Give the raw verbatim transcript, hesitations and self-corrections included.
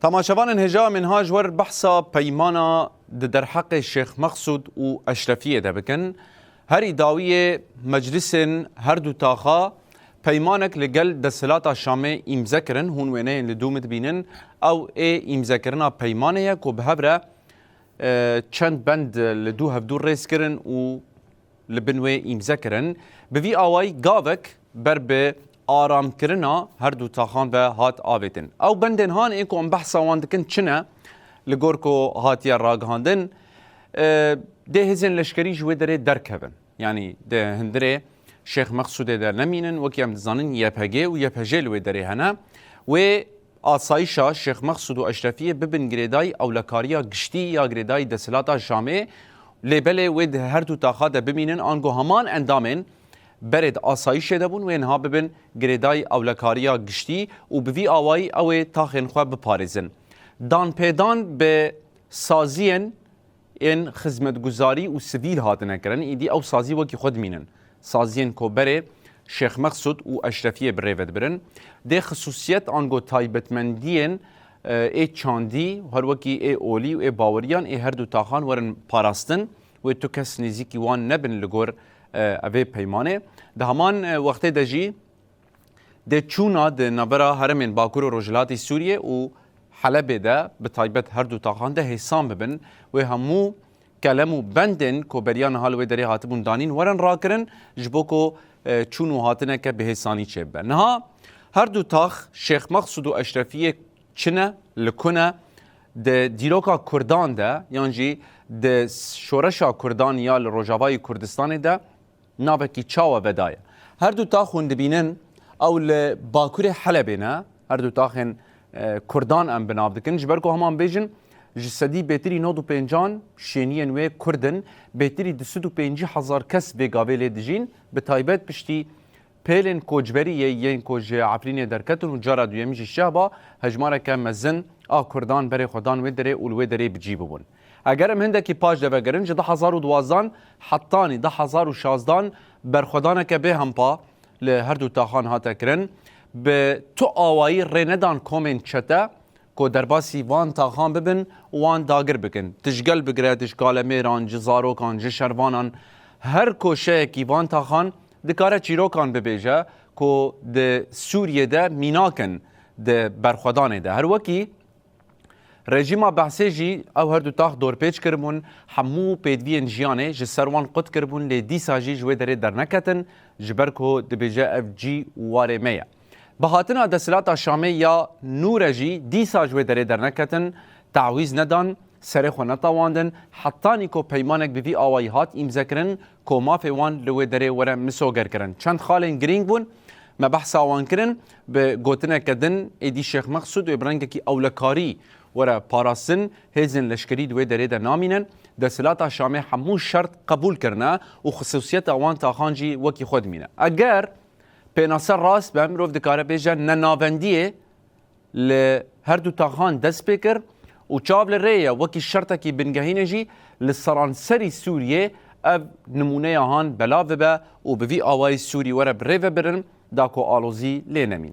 Temaşevanên hêja, min ha ji wer behsa peymana di derheqê Şêx Mexsûd û Eşrefiyê de bikin. Herî dawiyê meclisên her du taxa peymanek li gel desthilata Şamê îmze kirin. Hûn wêneyên li dû min dibînin. Ew ê îmzekirina peymanê ye ku bi hev re, e, çend bend li dû hevdû rêz kirin û li bin wê îmze kirin. Bi vî awayî gavek ber bi aramkirina her du taxan ve hat avêtin. Ew bendên han ê ku em behsa wan dikin çi ne, li gor ku hatiye ragihandin, e, dê hêzên leşkerî ji wê derê derkevin. Yanî di hundirê Şêx Mexsûdê de nemînin, wekî em dizanin Y P G û Y P J li wê derê hene. Wê asayişa Şêx Mexsûd û Eşrefiyê bibin girêdayî ewlekariya giştî ya girêdayî desthilata Şamê, lê belê wê di her du taxa de bimînin, ango heman endamên berê di asayişê de bûn, wê niha bibin girêdayî ewlekariya giştî û bi vî awayî ew ê taxên xwe biparêzin. Danpêdan bi saziyên ên xizmetguzarî û sivîl hatine kirin, îdî ew sazî wekî xwe dimînin. Saziyên ku berê Şêx Mexsûd û Eşrefiyê bi rê ve dibirin. Dê xisûsiyet ango taybetmendiyên, e, ê çandî, her wekî ê olî û ê baweriyan ê her du taxan werin parastin, wê tu kes nêzîkî wan nebin li gor, e, evê peymanê. Di heman, e, wextê de jî dê çûna di navbera herêmên Bakur û Rojhilatê Sûriyê û Helebê de bi taybet her du taxan de hêsan bibin. Wê hemû kelem û bendên ku beriya niha li wê derê hatibûn danîn werin rakirin, ji bo ku, e, çûn û hatineke bi hêsanî çêbibe. Niha her du tax Şêx Mexsûd û Eşrefiyê çi ne, li ku ne, di dîroka Kurdan de yan jî di şoreşa Kurdan ya li Rojavayê Kurdistanê de navekî çawa vedaye. Her du tax hûn dibînin, ew li bakurê Helebê ne. Her du taxên, e, Kurdan em bi nav dikin. Ji ber ku heman bêjin, ji sedî bêtirî nod û pêncan şêniyên wê Kurd in, bêtirî du sed û pêncî hezar kes vê gavê lê dijîn. Bi taybet piştî pêlên koçberiyê yên ku ji Efrînê derketin û cara duyemî jî Şehba, hejmareke mezin a Kurdan berê xwe dan wê derê û li wê derê bi cî bûbûn. Eger em hindekî paş de vegerin, ji du hezar û duwazdan hetanî du hezar û şazdan berxwedaneke bêhempa li her du taxan hate kirin. Bi tu awayî rê nedan komên çete ku derbasî van taxan bibin û wan dagir bikin. Tijgel bigire, tij kalemêran, ji zarokan, ji şervanan, her koşeyekî van taxan dikare çîrokan bibêje ku di Sûriyê de mînak in di berxwedanê de. Her wekî Rejîma Behsê jî ew her du tax dorpêç kiribûn, hemû pêdiviyên jiyanê ji ser wan qut kiribûn, lê dîsa jî ji wê derê derneketin, ji ber ku dibêje ev cî û warê me ye. Bi hatina desthilata Şamê ya nû re jî dîsa ji wê derê derneketin, tawîz nedan, serê xwe netawandin, hetanî ku peymanek bi vî awayî hat îmzekirin, ku mafê wan li wê derê were misogerkirin. Çend xalên girîng bûn, me behsa wan kirin, bi gotineke din, êdî Şêx Mexsûd wê bi rengekî ewlekarî were parastin, hêzên leşkerî di wê derê de namînin. Desthilata Şamê hemû şert qebûl kirine û xisûsiyeta wan taxan jî wekî xwe dimîne. Eger pênase rast be, mirov dikare bêje ne navendiyê li her du taxan dest pê kir û çav li rê ye wekî şertekî bingehînê jî li seranserî Sûriyê ev nimûneya han belav bibe û bi vî awayî Sûrî were bi rê ve birin, da ku alozî lê nemîn.